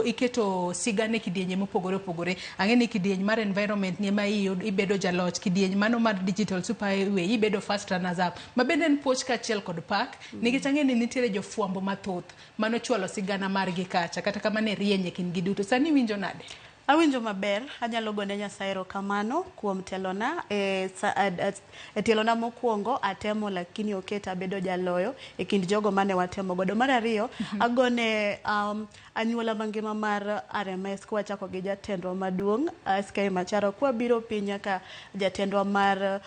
iketo sigana e kidienje mopogore opogore. Ang'e ni kidieny mar environment ni ema ibedo jaloch, kidieny mano mar digital superhighway ibedo first runners up, ma bende en puoch kaachiel kod pak, nikech ang'e ni nitiere jofwambo mathoth manochwalo sigana margi kacha, kata kamano e rieny e kindgi duto. Sani iwinjo nade? Awinjo maber, anyalo gone Nyasaye erokamano kuom telona e, e tielona mokwongo atemo lakini oketa abedo jaloyo e kind jogo mane watemo godo. Mar ariyo, agone anyuola mangima mar RMS kwachako gi jatendwa maduong' SK Macharo kwabiro piny nyaka jatendwa mar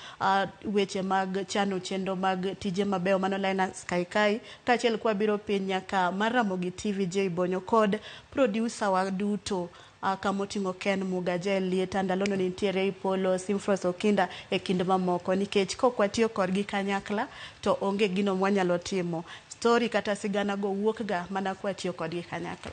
weche mag chano chenro mag tije mabeyo mano Linus Kaikai, kaachiel kwabiro piny nyaka mar Ramogi TV J Bonyo kod producer wa duto kamoting'o Ken Mugaje, Lieta ndalono nitiere Ipolo, Simfros Okinda e kind mamoko, nikech kok watiyo kodgi kanyakla to onge gino mwanyalo timo. Story kata sigana go wuok ga mana kwatiyo kodgi kanyakla.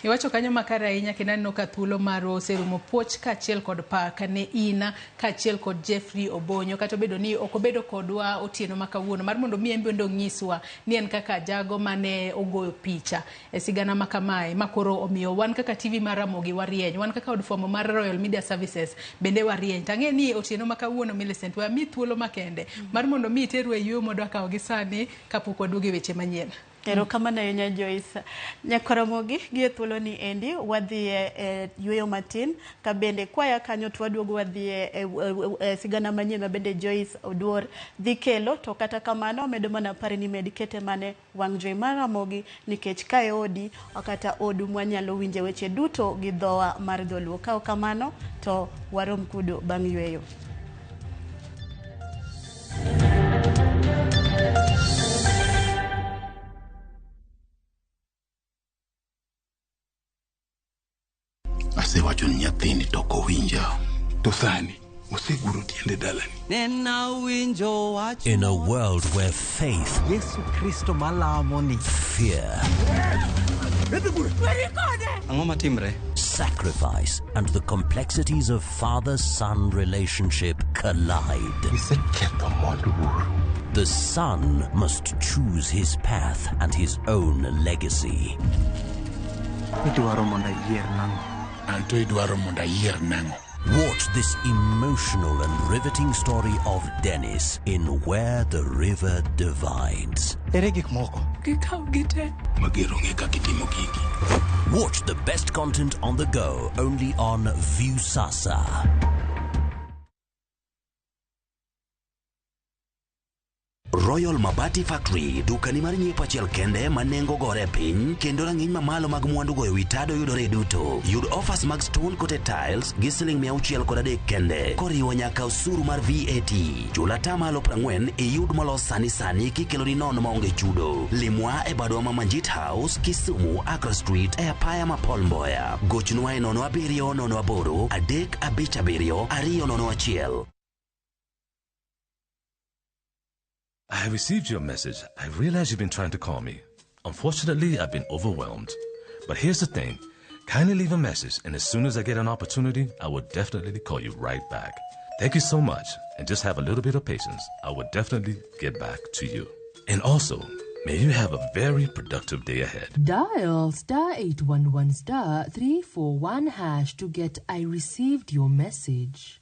Iwacho kanyo makare ahinya kendo aneno ka thuolo marwa oserumo. Puoch kaachiel kod pak ne Ina kaachiel kod Jeffrey Obonyo, kata obedo ni ok obedo kodwa otieno ma kawuono mar mondo mi en bende onyiswa ni en kaka jago mane ogoyo picha e sigana ma kamae ma koro omiyo wan kaka TV mar Ramogi warieny, wan kaka od fwambo mar Royal Media Services bende warieny. Tang'e ni otieno ma kawuono Millicent, we ami thuolo makende mar mondo mi iterwa e yueyo mondo akaw gi sani kapok waduogo e weche manyien. Erokamano ahinya Joyce. Nyakoromogi gi e thuolo ni endi wadhi e yueyo matin ka bende kwaya kanyo to waduogo wadhi e sigana manyien ma bende Joyce Oduor dhi kelo, to kata kamano amedo mana pare ni med kete mane wang' jowi mar Ramogi nikech ka e odi kata odu mwanyalo winje weche duto gi dhowa mar dholuo. Ka ok kamano to warom kudu bang' yueyo. Asewacho ni nyathini to ok owinja. To sani oseguro tiende dalani. In a world where faith, Yesu Kristo malamo ni fear, Ang'o matimre? sacrifice, and the complexities of father-son relationship collide. The son must choose his path and his own legacy. Idwaro mondo ayier nang'o? Anto idwaro mondo ayier nang'o? Watch this emotional and riveting story of Dennis in Where the River Divides. Ere gik moko? Gikaw gite. Mager onge kaka itimo gigi. Watch the best content on the go only on Viusasa. Royal Mabati Factory, dukani mar nyiepo achiel kende ma nengo gore piny kendo rang'iny mamalo mag mwandu goyo wi tado yudore duto. Yud offers mag stone coated tiles gi siling 603 kende koriwo nyaka osuru mar VAT. Chul atamalo 40 iyud molos sani sani kikeloni nono maonge chudo. Limwa e badwa ma Manjit House, Kisumu, Accra Street e apaya ma Paul Mboya. Gochnwa e 07 08 357 201. I have received your message. I realize you've been trying to call me. Unfortunately, I've been overwhelmed. But here's the thing. Kindly leave a message, and as soon as I get an opportunity, I will definitely call you right back. Thank you so much, and just have a little bit of patience. I will definitely get back to you. And also, may you have a very productive day ahead. Dial star 811 star 341 hash to get I received your message.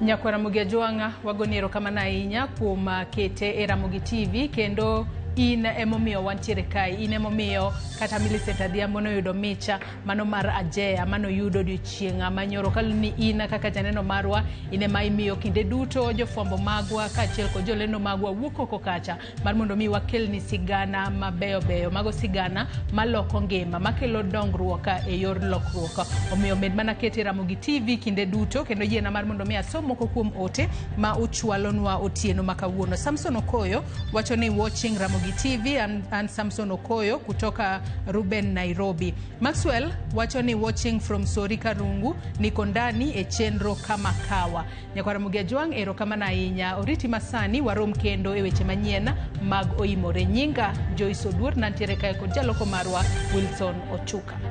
Nyakwar Ramogi Ajwang'a, wagoni erokamano ahinya kuom kete e Ramogi TV kendo in emomiyo wantiere kae, in emomiyo kata Millicent Adhiambo noyudo micha mano mar Ajeya manoyudo odiochieng' manyoro. Kaluwore ni in kaka janeno marwa, in ema imiyo kinde duto jofwambo magwa kaachiel kod jolendo magwa wuok oko kacha mar mondo mi wakelni sigana mabeyo beyo, mago sigana maloko ngima, makelo dongruok e yor lokruok. Omiyo med mana kete Ramogi TV kinde duto kendo yiena mar mondo mi asom moko kuom ote ma uchwalonwa otieno ma kawuono. Samson Okoyo wacho ni watching Ramogi TV and Samson Okoyo kutoka Ruben, Nairobi. Maxwell wacho ni watching from Sori Karungu, niko ndani e chenro kama kawa. Nyakwar Ramogi Ajwang', erokamano ahinya. Oriti masani warom kendo e weche manyien mag Oimore. Nyinga Joyce Oduor, nantiere kae kod jaloko marwa Wilson Ochuka.